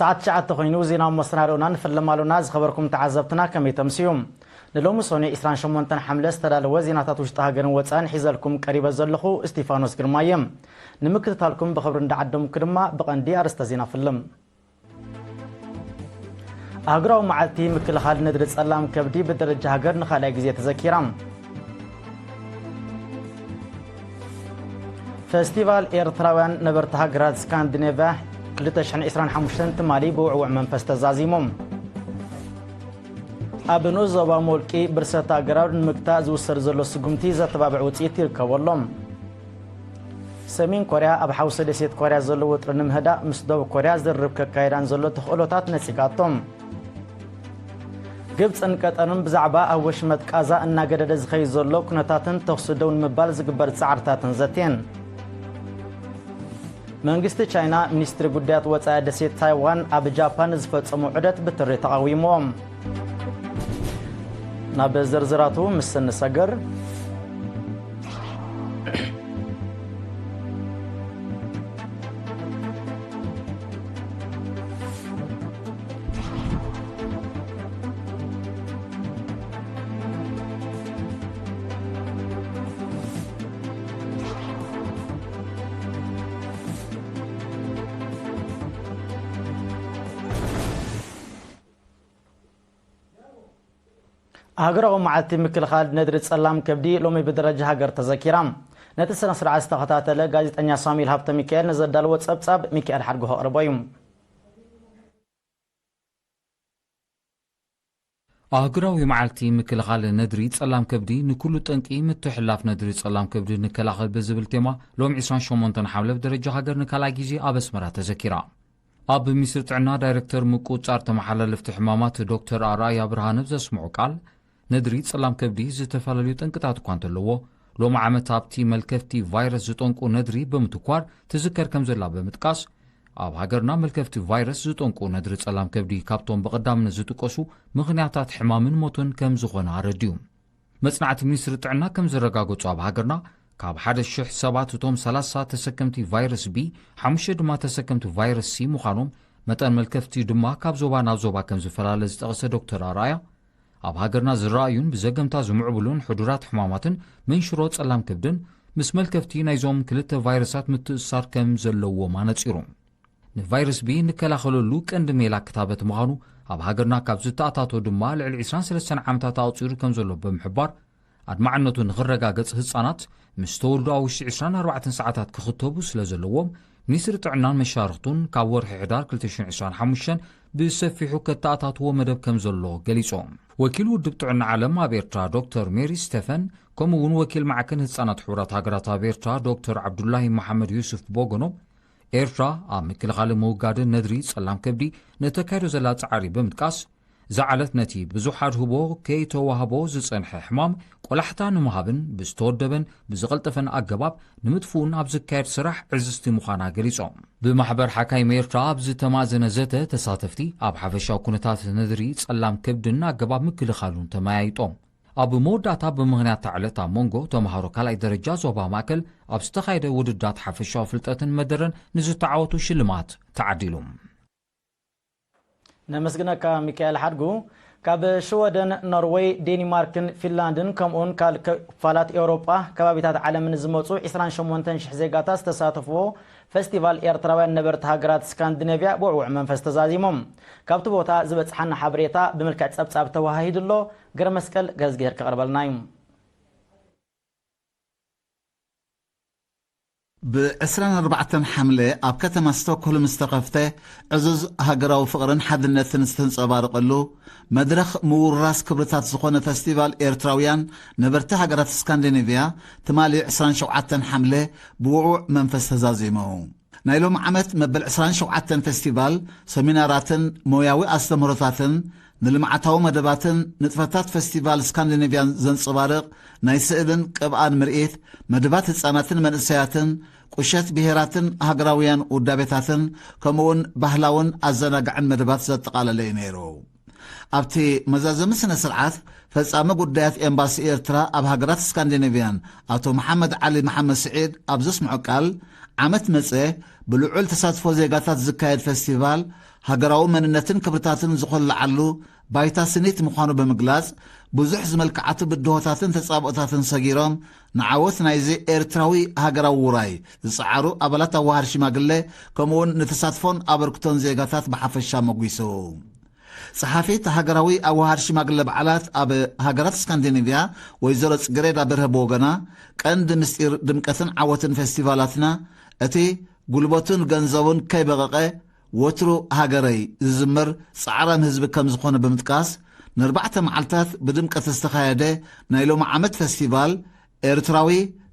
ሰዓት ትሽዓተ ኮይኑ ዜና መሰናድኦና ንፍልም ኣሎና። ዝኸበርኩም ተዓዘብትና ከመይ ተምስዩ? ንሎሚ ሰኑይ ዕስራን ሸሞንተን ሓምለ ዝተዳለወ ዜናታት ውሽጢ ሃገርን ወፃእን ሒዘልኩም ቀሪበ ዘለኹ እስቲፋኖስ ግርማ እየ። ንምክትታልኩም ብኽብሪ እንዳዓደምኩ ድማ ብቐንዲ ኣርእስተ ዜና ፍልም። ኣህጉራዊ መዓልቲ ምክልኻል ነድሪ ጸላም ከብዲ ብደረጃ ሃገር ንኻልኣይ ግዜ ተዘኪራ። ፈስቲቫል ኤርትራውያን ነበርቲ ሃገራት ስካንዲኔቭያ ክልተ ሽሕን ዕስራን ሓሙሽተን ትማሊ ብውዕውዕ መንፈስ ተዛዚሙ። ኣብ ንኡስ ዞባ ሞልቂ ብርሰት ኣግራብ ንምግታእ ዝውሰድ ዘሎ ስጉምቲ ዘተባብዕ ውጽኢት ይርከቦ ኣሎ። ሰሜን ኮርያ ኣብ ሓውሲ ደሴት ኮርያ ዘሎ ውጥረት ንምህዳእ ምስ ደቡብ ኮርያ ዝርርብ ከካይዳን ዘሎ ተኽእሎታት ነጺጋቶ። ግብጽን ቀጠርን ብዛዕባ ኣብ ወሽመጥ ቃዛ እናገደደ ዝኸይድ ዘሎ ኩነታትን ተኹሲ ደው ንምባል ዝግበር ጻዕርታትን ዘትየን። መንግስቲ ቻይና ሚኒስትሪ ጉዳያት ወጻኢ ደሴት ታይዋን ኣብ ጃፓን ንዝፈጸሞ ዑደት ብትሪ ተቓዊምዎ። ናብ ዝርዝራቱ ምስ እንሰግር፣ ሃገራዊ መዓልቲ ምክልኻል ነድሪ ጸላም ከብዲ ሎሚ ብደረጃ ሃገር ተዘኪራ። ነቲ ስነ ስርዓት ዝተኸታተለ ጋዜጠኛ ሳሙኤል ሃብተ ሚካኤል ንዘዳለዎ ጸብጻብ ሚካኤል ሓድጉ ከቕርቦ እዩ። ኣህጉራዊ መዓልቲ ምክልኻል ነድሪ ጸላም ከብዲ ንኩሉ ጠንቂ ምትሕልላፍ ነድሪ ጸላም ከብዲ ንከላኸል ብዝብል ቴማ ሎም ዕስራን ሸሞንተን ሓምለ ብደረጃ ሃገር ንካልኣይ ግዜ ኣብ ኣስመራ ተዘኪራ። ኣብ ሚኒስትሪ ጥዕና ዳይሬክተር ምቁጽጻር ተመሓላለፍቲ ሕማማት ዶክተር ኣርኣያ ብርሃነ ዘስምዖ ቃል፣ ነድሪ ጸላም ከብዲ ዝተፈላለዩ ጠንቅታት እኳ እንተለዎ፣ ሎሚ ዓመት ኣብቲ መልከፍቲ ቫይረስ ዝጠንቁ ነድሪ ብምትኳር ትዝከር ከም ዘላ ብምጥቃስ፣ ኣብ ሃገርና መልከፍቲ ቫይረስ ዝጠንቁ ነድሪ ጸላም ከብዲ ካብቶም ብቐዳምነት ዝጥቀሱ ምኽንያታት ሕማምን ሞትን ከም ዝኾነ ኣረድዩ። መጽናዕቲ ሚኒስትሪ ጥዕና ከም ዘረጋገጹ ኣብ ሃገርና ካብ ሓደ ሽሕ ሰባት እቶም ሰላሳ ተሰከምቲ ቫይረስ ቢ፣ ሓሙሽተ ድማ ተሰከምቲ ቫይረስ ሲ ምዃኖም መጠን መልከፍቲ ድማ ካብ ዞባ ናብ ዞባ ከም ዝፈላለ ዝጠቐሰ ዶክተር ኣርኣያ፣ ኣብ ሃገርና ዝረኣዩን ብዘገምታ ዝምዕብሉን ሕዱራት ሕማማትን መንሽሮ ጸላም ከብድን ምስ መልከፍቲ ናይዞም ክልተ ቫይረሳት ምትእስሳር ከም ዘለዎም ኣነጺሩ። ንቫይረስ ቢ እንከላኸለሉ ቀንዲ ሜላ ክታበት ምዃኑ፣ ኣብ ሃገርና ካብ ዝተኣታቶ ድማ ልዕሊ ዕስራን ሰለስተን ዓመታት ኣቑጺሩ ከም ዘሎ ብምሕባር፣ ኣድማዕነቱ ንኽረጋገጽ ህጻናት ምስ ተወልዱ ኣብ ውሽጢ ዕስራን ኣርባዕተን ሰዓታት ክኽተቡ ስለ ዘለዎም፣ ሚኒስትሪ ጥዕናን መሻርኽቱን ካብ ወርሒ ሕዳር ክልተ ሽሕን ዕስራን ሓሙሽተን ብሰፊሑ ከተኣታትዎ መደብ ከም ዘሎ ገሊጾም። ወኪል ውድብ ጥዕና ዓለም ኣብ ኤርትራ ዶክተር ሜሪ ስቴፈን፣ ከምኡ እውን ወኪል ማዕከን ህጻናት ሕቡራት ሃገራት ኣብ ኤርትራ ዶክተር ዓብዱላሂ መሓመድ ዩሱፍ ብወገኖም፣ ኤርትራ ኣብ ምክልኻልን ምውጋድን ነድሪ ጸላም ከብዲ ነተካይዶ ዘላ ጻዕሪ ብምጥቃስ፣ ዝዓለት ነቲ ብዙሕ ኣድህቦ ከይተዋህቦ ዝጸንሐ ሕማም ቆላሕታ ንምሃብን ብዝተወደበን ብዝቐልጠፈን ኣገባብ ንምጥፍኡን ኣብ ዝካየድ ስራሕ ዕዝዝቲ ምዃና ገሊጾም። ብማሕበር ሓካይም ኤርትራ ኣብ ዝተማዘነ ዘተ ተሳተፍቲ ኣብ ሓፈሻዊ ኩነታት ነድሪ ጸላም ከብድን ኣገባብ ምክልኻሉን ተመያይጦም። ኣብ መወዳእታ ብምኽንያት እታ ዕለት ኣብ መንጎ ተምሃሮ ካልኣይ ደረጃ ዞባ ማእከል ኣብ ዝተኻየደ ውድዳት ሓፈሻዊ ፍልጠትን መደረን ንዝተዓወቱ ሽልማት ተዓዲሉ። ነመስግነካ ሚካኤል ሓድጉ። ካብ ሽወደን፣ ኖርወይ፣ ዴኒማርክን ፊንላንድን ከምኡውን ካልእ ክፋላት ኤውሮጳ ከባቢታት ዓለምን ዝመጹ ዕስራን ሸሞንተን ሽሕ ዜጋታት ዝተሳተፍዎ ፈስቲቫል ኤርትራውያን ነበርቲ ሃገራት ስካንዲኔቭያ ብውዕውዕ መንፈስ ተዛዚሞም። ካብቲ ቦታ ዝበጽሓና ሓበሬታ ብምልክዕ ጸብጻብ ተወሃሂዱ ኣሎ። ገረመስቀል ገዝግሄር ክቕርበልና እዩ። ብዕስራን ኣርባዕተን ሓምለ ኣብ ከተማ ስቶክሆልም ዝተኸፍተ ዕዙዝ ሃገራዊ ፍቕርን ሓድነትን ዝተንጸባረቐሉ መድረኽ ምውርራስ ክብርታት ዝኾነ ፈስቲቫል ኤርትራውያን ነበርቲ ሃገራት ስካንዲኔቭያ ትማሊ ዕስራን ሸውዓተን ሓምለ ብውዕውዕ መንፈስ ተዛዚሙ። ናይ ሎም ዓመት መበል ዕስራን ሸውዓተን ፌስቲቫል፣ ሰሚናራትን ሞያዊ ኣስተምህሮታትን፣ ንልምዓታዊ መደባትን ንጥፈታት ፌስቲቫል ስካንዲኔቭያን ዘንጸባርቕ ናይ ስእልን ቅብኣን ምርኢት፣ መደባት ህጻናትን መንእሰያትን፣ ቁሸት ብሄራትን ሃገራውያን ውዳቤታትን፣ ከምኡውን ባህላውን ኣዘናጋዕን መደባት ዘጠቓለለ እዩ ነይሩ። ኣብቲ መዛዘሚ ስነ ስርዓት፣ ፈጻሚ ጉዳያት ኤምባሲ ኤርትራ ኣብ ሃገራት ስካንዲኔቭያን ኣቶ መሓመድ ዓሊ መሓመድ ስዒድ ኣብ ዘስምዖ ቃል፣ ዓመት መጸ ብልዑል ተሳትፎ ዜጋታት ዝካየድ ፈስቲቫል፣ ሃገራዊ መንነትን ክብርታትን ዝኾለዓሉ ባይታ ስኒት ምዃኑ ብምግላጽ፣ ብዙሕ ዝመልክዓቱ ብድሆታትን ተጻብኦታትን ሰጊሮም ንዓወት ናይዚ ኤርትራዊ ሃገራዊ ውራይ ዝጸዓሩ ኣባላት ኣዋሃድ ሽማግለ፣ ከምኡውን ንተሳትፎን ኣበርክቶን ዜጋታት ብሓፈሻ መጒሱ። ጸሓፊት ሃገራዊ ኣዋሃድ ሽማግለ በዓላት ኣብ ሃገራት ስካንዲኔቭያ ወይዘሮ ጽጌሬዳ በርሀ ብወገና፣ ቀንዲ ምስጢር ድምቀትን ዓወትን ፈስቲቫላትና እቲ ጉልበቱን ገንዘቡን ከይበቐቐ ወትሩ ሃገረይ ዝዝምር ጻዕራም ህዝቢ ከም ዝኾነ ብምጥቃስ፣ ንኣርባዕተ መዓልታት ብድምቀት ዝተኻየደ ናይ ሎሚ ዓመት ፈስቲቫል፣ ኤርትራዊ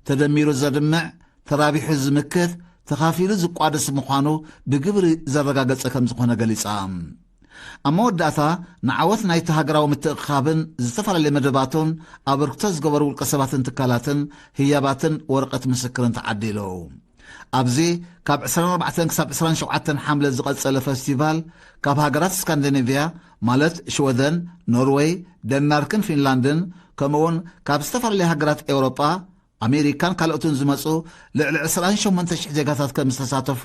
ተደሚሩ ዘድምዕ፣ ተራቢሑ ዝምክት፣ ተኻፊሉ ዝቋደስ ምዃኑ ብግብሪ ዘረጋገጸ ከም ዝኾነ ገሊጻ። ኣብ መወዳእታ፣ ንዓወት ናይቲ ሃገራዊ ምትእኽኻብን ዝተፈላለየ መደባቱን ኣበርክቶ ዝገበሩ ውልቀ ሰባትን ትካላትን ህያባትን ወረቐት ምስክርን ተዓዲሉ። ኣብዚ ካብ ዕስራን ኣርባዕተን ክሳብ ዕስራን ሸውዓተን ሓምለ ዝቐጸለ ፈስቲቫል፣ ካብ ሃገራት ስካንዲኔቭያ፣ ማለት ሽወደን፣ ኖርወይ፣ ደንማርክን ፊንላንድን፣ ከምኡውን ካብ ዝተፈላለያ ሃገራት ኤውሮጳ፣ ኣሜሪካን ካልኦትን ዝመጹ ልዕሊ ዕስራን ሸሞንተ ሽሕ ዜጋታት ከም ዝተሳተፉ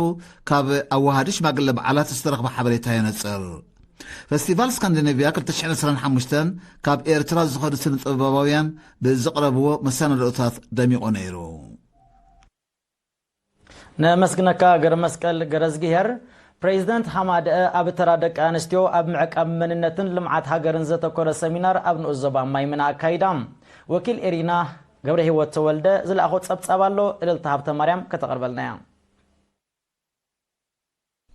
ካብ ኣዋሃዲ ሽማግለ በዓላት ዝተረኽበ ሓበሬታ የነጽር። ፈስቲቫል ስካንዲኔቭያ ክልተ ሽሕን ዕስራን ሓሙሽተን ካብ ኤርትራ ዝኸዱ ስነ ጥበባውያን ብዘቕረብዎ መሰናድኦታት ደሚቑ ነይሩ። ነመስግነካ ገረመስቀል ገረዝግሄር። ፕሬዚደንት ሃማደአ ኣብ ተራ ደቂ ኣንስትዮ ኣብ ምዕቃብ መንነትን ልምዓት ሃገርን ዘተኮረ ሰሚናር ኣብ ንኡስ ዞባ ማይምና ኣካይዳ። ወኪል ኤሪና ገብረ ህይወት ተወልደ ዝለኣኾ ጸብጻብ ኣሎ፣ እልልታ ሃብተ ማርያም ከተቕርበልና እያ።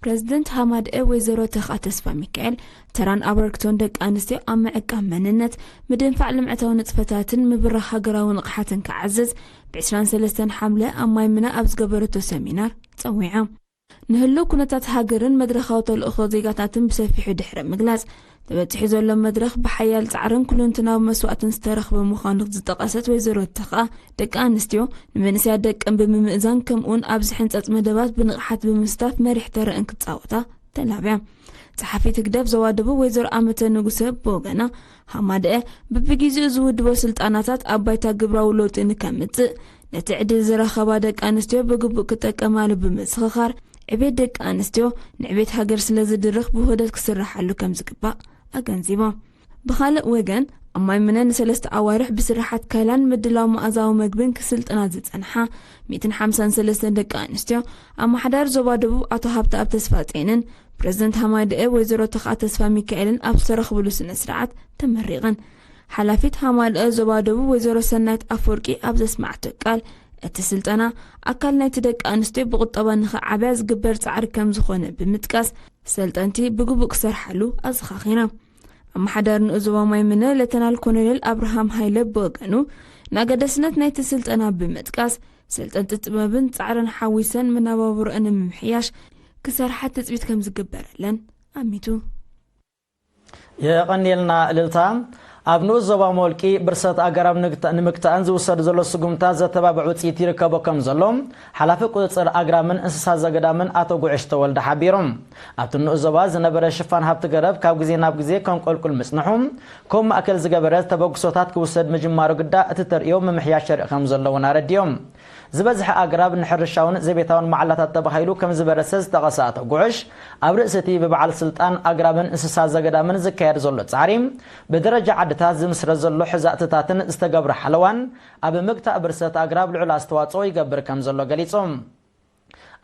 ፕሬዚደንት ሃማደአ ወይዘሮ ተኽኣ ተስፋ ሚካኤል፣ ተራን ኣበርክቶን ደቂ ኣንስትዮ ኣብ ምዕቃብ መንነት፣ ምድንፋዕ ልምዕታዊ ንጥፈታትን ምብራኽ ሃገራዊ ንቕሓትን ክዓዝዝ፣ ብ ዕስራን ሰለስተን ሓምለ ኣብ ማይምና ኣብ ዝገበረቶ ሰሚናር ጸዊዓ። ንህልው ኩነታት ሃገርን መድረኻዊ ተልእኾ ዜጋታትን ብሰፊሑ ድሕሪ ምግላጽ፣ ተበጺሑ ዘሎ መድረኽ ብሓያል ጻዕርን ኩለንትናዊ መስዋእትን ዝተረኽበ ምዃኑ ዝጠቐሰት ወይዘሮ ተኽኣ፣ ደቂ ኣንስትዮ ንመንእሰያት ደቀን ብምምእዛን፣ ከምኡውን ኣብዚ ሕንጸጽ መደባት ብንቕሓት ብምስታፍ መሪሕ ተረአን ክጻወታ ተላብያ። ጸሓፊት ህግደፍ ዞባ ደቡብ ወይዘሮ ኣመተ ንጉሰ ብወገና፣ ሃማደአ በብግዜኡ ዝውድቦ ስልጣናታት ኣብ ባይታ ግብራዊ ለውጢ ንከምጽእ፣ ነቲ ዕድል ዝረኸባ ደቂ ኣንስትዮ ብግቡእ ክጠቀማሉ ብምዝኽኻር፣ ዕቤት ደቂ ኣንስትዮ ንዕቤት ሃገር ስለ ዝድርኽ ብውህደት ክስርሓሉ ከም ዝግባእ ኣገንዚቦም። ብኻልእ ወገን፣ ኣብ ማይምነ ንሰለስተ ኣዋርሕ ብስራሓት ካይላን ምድላው መኣዛዊ መግብን ክስልጥና ዝጸንሓ ሚእትን ሓምሳን ሰለስተን ደቂ ኣንስትዮ፣ ኣመሓዳሪ ዞባ ደቡብ ኣቶ ሃብተኣብ ተስፋጼንን ፕረዚደንት ሃማደአ ወይዘሮ ተኽኣ ተስፋ ሚካኤልን ኣብ ዝተረኽብሉ ስነ ስርዓት ተመሪቐን። ሓላፊት ሃማደአ ዞባ ደቡብ ወይዘሮ ሰናይት ኣፈወርቂ ኣብ ዘስማዕቶ ቃል፣ እቲ ስልጠና ኣካል ናይቲ ደቂ ኣንስትዮ ብቁጠባ ንኽዓብያ ዝግበር ጻዕሪ ከም ዝኾነ ብምጥቃስ፣ ሰልጠንቲ ብግቡእ ክሰርሓሉ ኣዘኻኺራ። ኣመሓዳሪ ንኡስ ዞባ ማይምነ ሌተናል ኮሎኔል ኣብርሃም ሃይለ ብወገኑ፣ ንኣገዳስነት ናይቲ ስልጠና ብምጥቃስ፣ ሰልጠንቲ ጥበብን ጻዕርን ሓዊሰን መነባብሮኣን ንምምሕያሽ ክሰርሓ ትጽቢት ከም ዝግበረለን ኣሚቱ። የቐንየልና እልልታ። ኣብ ንኡስ ዞባ መወልቂ ብርሰት ኣግራብ ንግታ- ንምግታእን ዝውሰድ ዘሎ ስጉምታት ዘተባብዕ ውፅኢት ይርከቦ ከም ዘሎ ሓላፊ ቁፅፅር ኣግራብን እንስሳ ዘገዳምን ኣቶ ጉዕሽ ተወልደ ሓቢሮም። ኣብቲ ንኡስ ዞባ ዝነበረ ሽፋን ሃብቲ ገረብ ካብ ግዜ ናብ ግዜ ከንቆልቁል ምፅንሑ ከም ማእከል ዝገበረ ተበግሶታት ክውሰድ ምጅማሩ ግዳ እቲ ተርእዮ ምምሕያሽ የርኢ ከም ዘሎ እውን ኣረዲኦም። ዝበዝሐ ኣግራብ ንሕርሻውን ዘቤታውን መዓላታት ተባሂሉ ከም ዝበረሰ ዝጠቐሰ ኣቶ ጉዕሽ፣ ኣብ ርእሲ እቲ ብበዓል ስልጣን ኣግራብን እንስሳ ዘገዳምን ዝካየድ ዘሎ ጻዕሪ፣ ብደረጃ ዓድታት ዝምስረት ዘሎ ሕዛእትታትን ዝተገብረ ሓለዋን ኣብ ምግታእ ብርሰት ኣግራብ ልዑል ኣስተዋጽኦ ይገብር ከም ዘሎ ገሊጹ።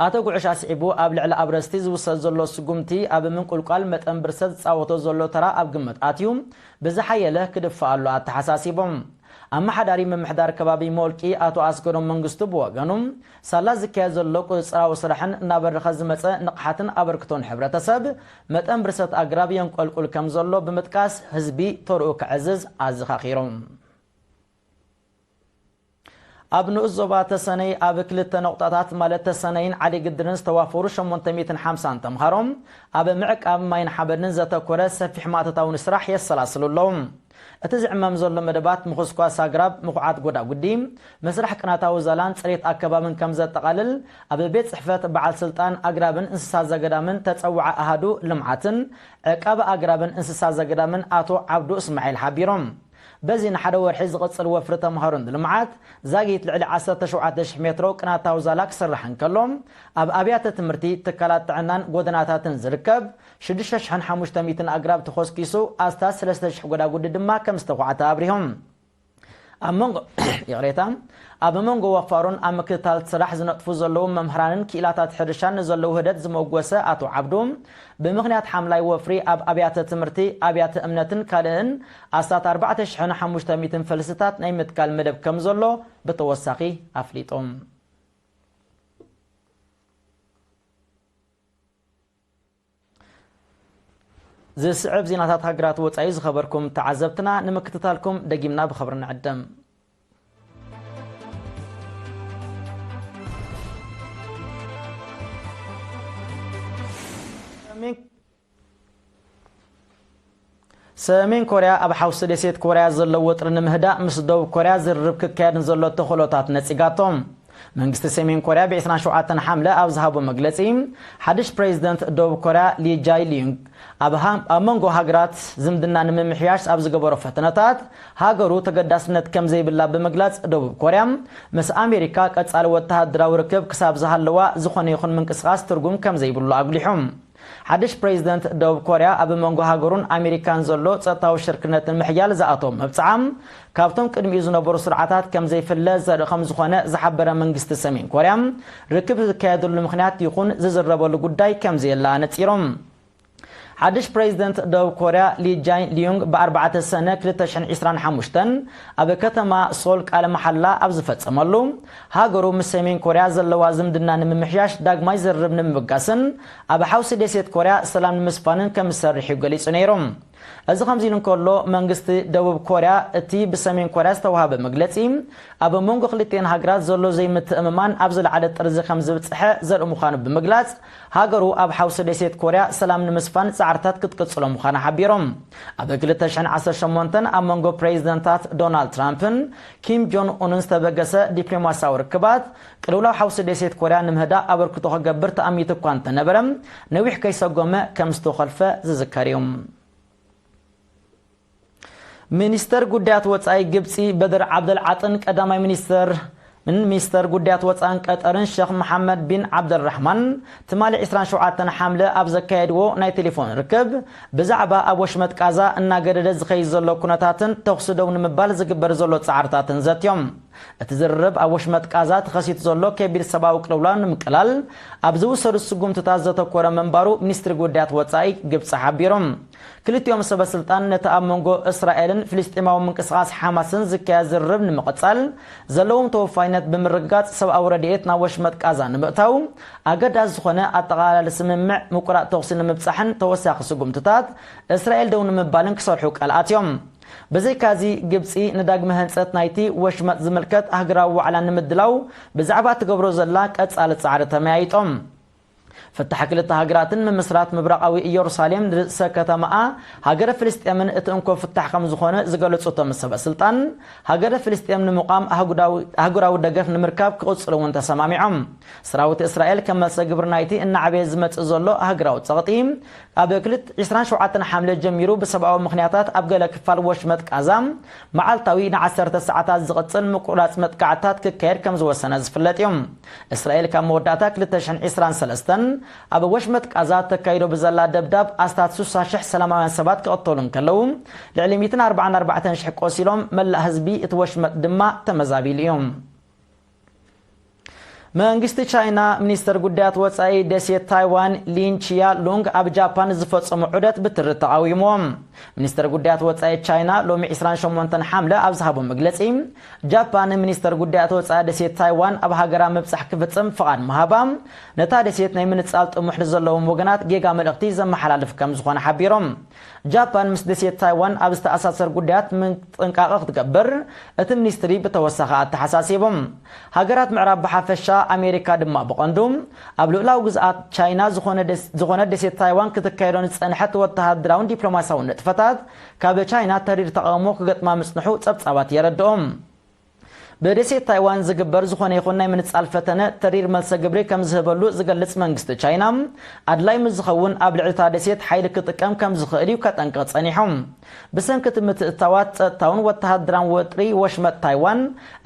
ኣቶ ጉዕሽ ኣስዒቡ፣ ኣብ ልዕሊ ኣብረስቲ ዝውሰድ ዘሎ ስጉምቲ ኣብ ምንቁልቋል መጠን ብርሰት ዝጻወቶ ዘሎ ተራ ኣብ ግምት ኣትዩ ብዝሓየለ ክድፋኣሉ ኣተሓሳሲቦም። ኣመሓዳሪ ምምሕዳር ከባቢ መወልቂ ኣቶ ኣስገዶም መንግስቱ ብወገኑ፣ ሳላ ዝካየድ ዘሎ ቁፅፅራዊ ስራሕን እናበረኸ ዝመፀ ንቕሓትን ኣበርክቶን ሕብረተሰብ መጠን ብርሰት ኣግራብ የንቆልቁል ከም ዘሎ ብምጥቃስ፣ ህዝቢ ተርኡ ክዕዝዝ ኣዘኻኺሮም። ኣብ ንኡስ ዞባ ተሰነይ ኣብ ክልተ ነቑጣታት ማለት ተሰነይን ዓሊ ግድርን ዝተዋፈሩ ሸሞንተ ሚእትን ሓምሳን ተምሃሮ ኣብ ምዕቃብ ማይን ሓመድን ዘተኮረ ሰፊሕ ማእቶታዊ ስራሕ የሰላስሉ ኣለዉ። እቲ ዝዕመም ዘሎ መደባት ምኹስኳስ ኣግራብ፣ ምኹዓት ጎዳጉዲ፣ ምስራሕ ቅናታዊ ዛላን ፅሬት ኣከባብን ከም ዘጠቓልል ኣብ ቤት ፅሕፈት በዓል ስልጣን ኣግራብን እንስሳ ዘገዳምን ተፀዋዒ ኣሃዱ ልምዓትን ዕቃበ ኣግራብን እንስሳ ዘገዳምን ኣቶ ዓብዱ እስማዒል ሓቢሮም። በዚ ንሓደ ወርሒ ዝቕጽል ወፍሪ ተምሃሮን ልምዓት ዛጊት ልዕሊ ዓሰርተ ሸውዓተ ሽሕ ሜትሮ ቅናታዊ ዛላ ክስራሕ እንከሎ፣ ኣብ ኣብያተ ትምህርቲ፣ ትካላት ጥዕናን ጎደናታትን ዝርከብ ሽዱሽተ ሽሕን ሓሙሽተ ሚእትን ኣግራብ ተኾስኪሱ፣ ኣስታት ሰለስተ ሽሕ ጎዳጉዲ ድማ ከም ዝተዃዕተ ኣብሪሆም። ኣብ መንጎ ይቕሬታ፣ ኣብ መንጎ ወፋሮን ኣብ ምክትታል ስራሕ ዝነጥፉ ዘለዉ መምህራንን ክኢላታት ሕርሻን ንዘለዉ ውህደት ዝመጎሰ ኣቶ ዓብዱ፣ ብምኽንያት ሓምላይ ወፍሪ ኣብ ኣብያተ ትምህርቲ፣ ኣብያተ እምነትን ካልእን ኣስታት ኣርባዕተ ሽሕን ሓሙሽተ ሚእትን ፈልስታት ናይ ምትካል መደብ ከም ዘሎ ብተወሳኺ ኣፍሊጡ። ዝስዕብ ዜናታት ሃገራት ወጻኢ ዝኸበርኩም ተዓዘብትና ንምክትታልኩም ደጊምና ብኸብሪ ንዕደም። ሰሜን ኮርያ ኣብ ሓውሲ ደሴት ኮርያ ዘሎ ወጥሪ ንምህዳእ ምስ ደቡብ ኮርያ ዝርርብ ክካየድ ንዘሎ ተኽእሎታት ነጺጋቶ። መንግስቲ ሰሜን ኮርያ ብ ዕስራን ሸውዓተን ሓምለ ኣብ ዝሃቦ መግለጺ፣ ሓድሽ ፕሬዚደንት ደቡብ ኮርያ ሊ ጃይ ሊዩንግ ኣብ ሃ-፣ ኣብ መንጎ ሃገራት ዝምድና ንምምሕያሽ ኣብ ዝገበሮ ፈተነታት ሃገሩ ተገዳስነት ከም ዘይብላ ብምግላጽ፣ ደቡብ ኮርያ ምስ ኣሜሪካ ቀጻሊ ወተሃደራዊ ርክብ ክሳብ ዝሃለዋ ዝኾነ ይኹን ምንቅስቓስ ትርጉም ከም ዘይብሉ ኣጉሊሑ። ሓድሽ ፕሬዚደንት ደቡብ ኮርያ ኣብ መንጎ ሃገሩን ኣሜሪካን ዘሎ ጸጥታዊ ሽርክነት ንምሕያል ዝኣተወ መብጽዓ፣ ካብቶም ቅድሚኡ ዝነበሩ ስርዓታት ከም ዘይፍለ ዘርኢ ከም ዝኾነ ዝሓበረ መንግስቲ ሰሜን ኮርያ፣ ርክብ ዝካየደሉ ምኽንያት ይኹን ዝዝረበሉ ጉዳይ ከም ዘየለ ኣነጺሩ። ሓድሽ ፕሬዚደንት ደቡብ ኮርያ ሊ ጃይ ሊዩንግ ብ ኣርባዕተ ሰነ ክልተ ሽሕን ዕስራን ሓሙሽተን ኣብ ከተማ ሶል ቃለ መሓላ ኣብ ዝፈጸመሉ፣ ሃገሩ ምስ ሰሜን ኮርያ ዘለዋ ዝምድና ንምምሕያሽ ዳግማይ ዝርርብ ንምብጋስን ኣብ ሓውሲ ደሴት ኮርያ ሰላም ንምስፋንን ከም ዝሰርሕ እዩ ገሊጹ ነይሩ። እዚ ከምዚ ኢሉ እንከሎ፣ መንግስቲ ደቡብ ኮርያ እቲ ብሰሜን ኮርያ ዝተዋህበ መግለጺ ኣብ መንጎ ክልቲኤን ሃገራት ዘሎ ዘይምትእምማን ኣብ ዝለዓለ ጥርዚ ከም ዝብጽሐ ዘርኢ ምዃኑ ብምግላጽ፣ ሃገሩ ኣብ ሓውሲ ደሴት ኮርያ ሰላም ንምስፋን ጻዕርታት ክትቅጽሎ ምዃና ሓቢሮም። ኣብ ክልተ ሽሕን ዓሰርተ ሸሞንተን ኣብ መንጎ ፕሬዚደንታት ዶናልድ ትራምፕን ኪም ጆን ኡንን ዝተበገሰ ዲፕሎማስያዊ ርክባት፣ ቅልውላው ሓውሲ ደሴት ኮርያ ንምህዳእ ኣበርክቶ ክገብር ተኣሚቱ እኳ እንተነበረ፣ ነዊሕ ከይሰጎመ ከም ዝተኾልፈ ዝዝከር እዩ። ሚኒስተር ጉዳያት ወጻኢ ግብጺ በድር ዓብደል ዓጥን ቀዳማይ ሚኒስተር ን ሚኒስተር ጉዳያት ወጻእን ቀጠርን ሸኽ መሓመድ ቢን ዓብደልራሕማን ትማሊ ዕስራን ሸውዓተን ሓምለ ኣብ ዘካየድዎ ናይ ቴሌፎን ርክብ፣ ብዛዕባ ኣብ ወሽመጥ ቃዛ እናገደደ ዝኸይድ ዘሎ ኩነታትን ተኹሲ ደው ንምባል ዝግበር ዘሎ ጻዕርታትን ዘትዮም። እቲ ዝርርብ ኣብ ወሽመጥ ቃዛ ተኸሲቱ ዘሎ ከቢድ ሰብኣዊ ቅልውላው ንምቅላል ኣብ ዝውሰዱ ስጉምትታት ዘተኮረ ምንባሩ ሚኒስትሪ ጉዳያት ወጻኢ ግብጺ ሓቢሮም። ክልቲኦም ሰበ ስልጣን ነቲ ኣብ መንጎ እስራኤልን ፍልስጤማዊ ምንቅስቓስ ሓማስን ዝካየድ ዝርርብ ንምቕጻል ዘለዎም ተወፋይነት ብምርግጋጽ፣ ሰብኣዊ ረድኤት ናብ ወሽመጥ ቃዛ ንምእታው ኣገዳሲ ዝኾነ ኣጠቓላሊ ስምምዕ ምቁራጽ ተኹሲ ንምብጻሕን ተወሳኺ ስጉምትታት እስራኤል ደው ንምባልን ክሰርሑ ቃል ኣትዮም። ብዘይካዚ፣ ግብጺ ንዳግመ ህንጸት ናይቲ ወሽመጥ ዝምልከት ኣህጉራዊ ዋዕላ ንምድላው ብዛዕባ እትገብሮ ዘላ ቀጻሊ ጻዕሪ ተመያይጦም። ፍታሕ ክልተ ሃገራትን ምምስራት ምብራቓዊ ኢየሩሳሌም ንርእሰ ከተማኣ ሃገረ ፍልስጤምን እቲ እንኮ ፍታሕ ከም ዝኾነ ዝገለጹ እቶም ሰበ ስልጣን፣ ሃገረ ፍልስጤም ንምቋም ኣህጉዳዊ-፣ ኣህጉራዊ ደገፍ ንምርካብ ክቕጽሉ እውን ተሰማሚዖም። ሰራዊት እስራኤል ከም መልሰ ግብሪ ናይቲ እናዓበየ ዝመጽእ ዘሎ ኣህጉራዊ ጸቕጢ፣ ኣብ ክልተ፣ ዕስራን ሸውዓተን ሓምለ ጀሚሩ ብሰብኣዊ ምኽንያታት ኣብ ገለ ክፋል ወሽመጥ ቃዛ መዓልታዊ ንዓሰርተ ሰዓታት ዝቕጽል ምቁራጽ መጥቃዕትታት ክካየድ ከም ዝወሰነ ዝፍለጥ እዩ። እስራኤል ካብ መወዳእታ ክልተ ሽሕን ዕስራን ሰለስተን ኣብ ወሽመጥ ቃዛ ተካይዶ ብዘላ ደብዳብ ኣስታት ስሳ ሽሕ ሰላማውያን ሰባት ክቕተሉ እንከለዉ፣ ልዕሊ ሚእትን ኣርባዓን ኣርባዕተን ሽሕ ቆሲሎም፣ መላእ ህዝቢ እቲ ወሽመጥ ድማ ተመዛቢሉ እዩ። መንግስቲ ቻይና፣ ሚኒስተር ጉዳያት ወጻኢ ደሴት ታይዋን ሊን ቺያ ሉንግ ኣብ ጃፓን ዝፈጸሙ ዑደት ብትሪ ተቓዊምዎም። ሚኒስተር ጉዳያት ወጻኢ ቻይና ሎሚ ዕስራን ሸሞንተን ሓምለ ኣብ ዝሃቦ መግለጺ፣ ጃፓን ሚኒስተር ጉዳያት ወጻኢ ደሴት ታይዋን ኣብ ሃገራ ምብጻሕ ክፍጽም ፍቓድ ምሃባ፣ ነታ ደሴት ናይ ምንጻል ጥሙሕ ንዘለዎም ወገናት ጌጋ መልእኽቲ ዘመሓላልፍ ከም ዝኾነ ሓቢሮም። ጃፓን ምስ ደሴት ታይዋን ኣብ ዝተኣሳሰር ጉዳያት ምጥንቃቐ ክትገብር እቲ ሚኒስትሪ ብተወሳኺ ኣተሓሳሲቡ። ሃገራት ምዕራብ ብሓፈሻ፣ ኣሜሪካ ድማ ብቐንዱ፣ ኣብ ልኡላዊ ግዝኣት ቻይና ዝኾነ ደስ-፣ ዝኾነ ደሴት ታይዋን ክትካየዶ ንዝጸንሐት ወተሃደራውን ዲፕሎማስያውን ንጥፈታት ካብ ቻይና ተሪር ተቓውሞ ክገጥማ ምጽንሑ ጸብጻባት የረድኦም። ብደሴት ታይዋን ዝግበር ዝኾነ ይኹን ናይ ምንጻል ፈተነ ተሪር መልሰ ግብሪ ከም ዝህበሉ ዝገልጽ መንግስቲ ቻይና፣ ኣድላይ ምስ ዝኸውን ኣብ ልዕሊ እታ ደሴት ሓይሊ ክጥቀም ከም ዝኽእል እዩ ከጠንቅቕ ጸኒሑ። ብሰንኪ እቲ ምትእትታዋት ጸጥታውን ወተሃደራውን ወጥሪ፣ ወሽመጥ ታይዋን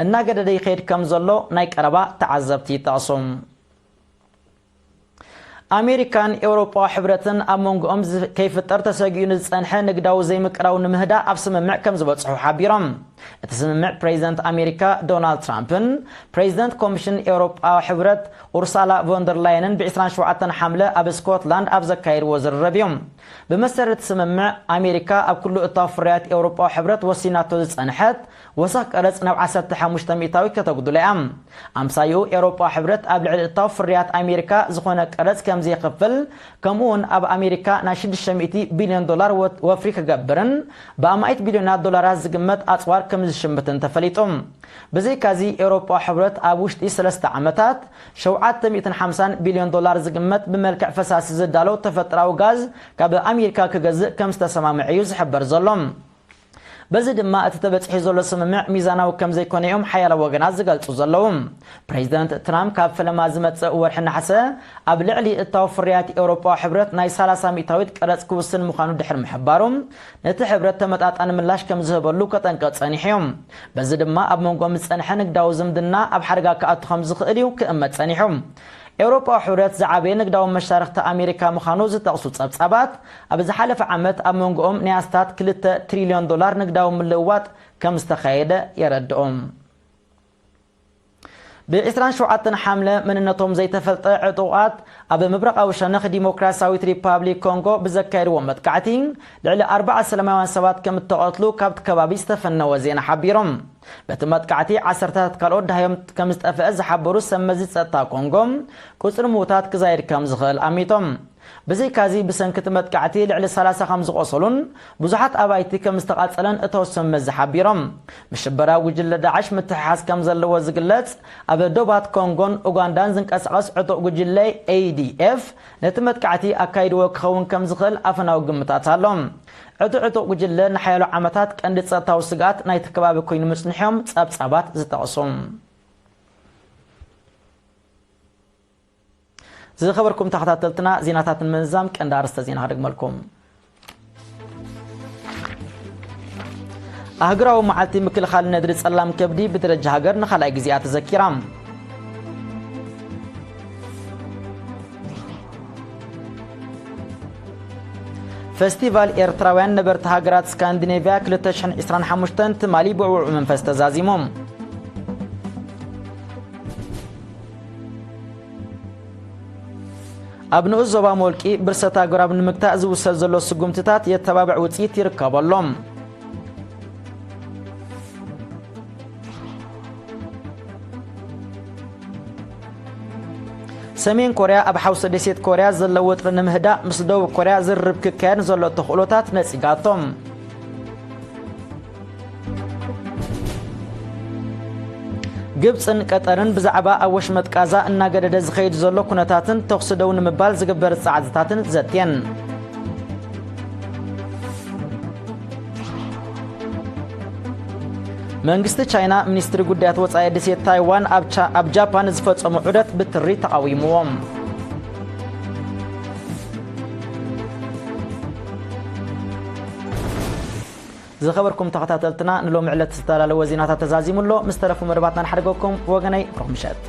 እናገደደ ይኸይድ ከም ዘሎ ናይ ቀረባ ተዓዘብቲ ይጠቕሱ። ኣሜሪካን ኤውሮጳዊ ሕብረትን ኣብ መንጎኦም ዝ-፣ ከይፍጠር ተሰጊኡ ንዝጸንሐ ንግዳዊ ዘይምቅራው ንምህዳእ ኣብ ስምምዕ ከም ዝበጽሑ ሓቢሮም። እቲ ስምምዕ ፕሬዚደንት ኣሜሪካ ዶናልድ ትራምፕን ፕሬዚደንት ኮሚሽን ኤውሮጳዊ ሕብረት ኡርሳላ ቮንደር ላየንን ብ ዕስራን ሸውዓተን ሓምለ ኣብ ስኮትላንድ ኣብ ዘካየድዎ ዝርርብ እዩ። ብመሰረት ስምምዕ፣ ኣሜሪካ ኣብ ኩሉ እታው ፍርያት ኤውሮጳዊ ሕብረት ወሲናቶ ዝጸንሐት ወሰኽ ቀረጽ ናብ ዓሰርተ ሓሙሽተ ሚእታዊት ከተጉድሎ እያ። ኣምሳይኡ ኤውሮጳዊ ሕብረት ኣብ ልዕሊ እታው ፍርያት ኣሜሪካ ዝኾነ ቀረጽ ከም ዘይኸፍል፣ ከምኡ እውን ኣብ ኣሜሪካ ናይ ሽዱሽተ ሚእቲ ቢልዮን ዶላር ወ-፣ ወፍሪ ክገብርን ብኣማኢት ቢልዮናት ዶላራት ዝግመት ኣጽዋር ከም ዝሽምትን ተፈሊጡ። ብዘይካዚ ኤውሮጳዊ ሕብረት ኣብ ውሽጢ ሰለስተ ዓመታት ሸውዓተ ሚእትን ሓምሳን ቢልዮን ዶላር ዝግመት ብመልክዕ ፈሳሲ ዝዳሎ ተፈጥራዊ ጋዝ ካብ ኣሜሪካ ክገዝእ ከም ዝተሰማምዐ እዩ ዝሕበር ዘሎ። በዚ ድማ እቲ ተበጺሑ ዘሎ ስምምዕ ሚዛናዊ ከም ዘይኮነ እዮም ሓያሎ ወገናት ዝገልጹ ዘለዉ። ፕሬዚደንት ትራምፕ ካብ ፈለማ ዝመጽእ ወርሒ ነሓሰ ኣብ ልዕሊ እታው ፍርያት ኤውሮጳዊ ሕብረት ናይ ሰላሳ ሚእታዊት ቀረጽ ክውስን ምዃኑ ድሕሪ ምሕባሩ፣ ነቲ ሕብረት ተመጣጣኒ ምላሽ ከም ዝህበሉ ከጠንቅቕ ጸኒሑ እዩ። በዚ ድማ ኣብ መንጎኦም ዝጸንሐ ንግዳዊ ዝምድና ኣብ ሓደጋ ክኣቱ ከም ዝኽእል እዩ ክእመት ጸኒሑ። ኤውሮጳዊ ሕብረት ዝዓበየ ንግዳዊ መሻርኽቲ ኣሜሪካ ምዃኑ ዝጠቕሱ ጸብጻባት፣ ኣብ ዝሓለፈ ዓመት ኣብ መንጎኦም ናይ ኣስታት ክልተ ትሪልዮን ዶላር ንግዳዊ ምልውዋጥ ከም ዝተኻየደ የረድኡ። ብ ዕስራን ሸውዓተን ሓምለ መንነቶም ዘይተፈልጠ ዕጡቓት ኣብ ምብራቓዊ ሸነኽ ዲሞክራሲያዊት ሪፓብሊክ ኮንጎ ብዘካየድዎ መጥቃዕቲ ልዕሊ ኣርባዓ ሰላማውያን ሰባት ከም እተቐትሉ ካብቲ ከባቢ ዝተፈነወ ዜና ሓቢሮም። በቲ መጥቃዕቲ ዓሰርታት ካልኦት ደሃዮም ከም ዝጠፍአ ዝሓበሩ ሰብ መዚ ጸጥታ ኮንጎ፣ ቁጽሪ ምዉታት ክዛይድ ከም ዝኽእል ኣሚቶም። ብዘይካዚ፣ ብሰንኪ እቲ መጥቃዕቲ ልዕሊ ሰላሳ ከም ዝቖሰሉን ብዙሓት ኣባይቲ ከም ዝተቓጸለን እቶም ሰብ መዚ ሓቢሮም። ምስ ሽበራዊ ጉጅለ ዳዕሽ ምትሕሓዝ ከም ዘለዎ ዝግለጽ፣ ኣብ ዶባት ኮንጎን ኡጋንዳን ዝንቀሳቐስ ዕጡቕ ጉጅለ ኤ ዲ ኤፍ ነቲ መጥቃዕቲ ኣካይድዎ ክኸውን ከም ዝኽእል ኣፈናዊ ግምታት ኣሎ። ዕጡቕ ዕጡቕ ጉጅለ ንሓያሎ ዓመታት ቀንዲ ጸጥታዊ ስግኣት ናይቲ ከባቢ ኮይኑ ምጽንሖም ጸብጻባት ዝጠቕሱ። ዝኸበርኩም ተኸታተልትና፣ ዜናታት ንምዝዛም ቀንዲ ኣርእስተ ዜና ክደግመልኩም። ኣህጉራዊ መዓልቲ ምክልኻል ነድሪ ጸላም ከብዲ ብደረጃ ሃገር ንኻልኣይ ግዜኣ ተዘኪራ። ፈስቲቫል ኤርትራውያን ነበርቲ ሃገራት ስካንዲኔቭያ ክልተ ሽሕን ዕስራን ሓሙሽተን ትማሊ ብውዕዉዕ መንፈስ ተዛዚሙ። ኣብ ንኡስ ዞባ ሞልቂ ብርሰት ኣግራብ ንምግታእ ዝውሰድ ዘሎ ስጉምትታት የተባብዕ ውጽኢት ይርከበሎም። ሰሜን ኮርያ ኣብ ሓውሲ ደሴት ኮርያ ዘሎ ወጥሪ ንምህዳእ ምስ ደቡብ ኮርያ ዝርርብ ክካየድ ዘሎ ተኽእሎታት ነጺጋቶም። ግብጽን ቀጠርን ብዛዕባ ኣብ ወሽመጥ ቃዛ እናገደደ ዝኸይድ ዘሎ ኩነታትን ተኹሲ ደው ንምባል ዝግበር ጻዕርታትን ዘትየን። መንግስቲ ቻይና ሚኒስትሪ ጉዳያት ወጻኢ ደሴት ታይዋን ኣብ ቻ-፣ ኣብ ጃፓን ዝፈጸሙ ዑደት ብትሪ ተቓዊምዎም። ዝኸበርኩም ተኸታተልትና፣ ንሎሚ ዕለት ዝተላለወ ዜናታት ተዛዚሙ ኣሎ። ምስ ተረፉ መደባትና ንሓድገኩም። ብወገነይ ብሩኽ ምሸት።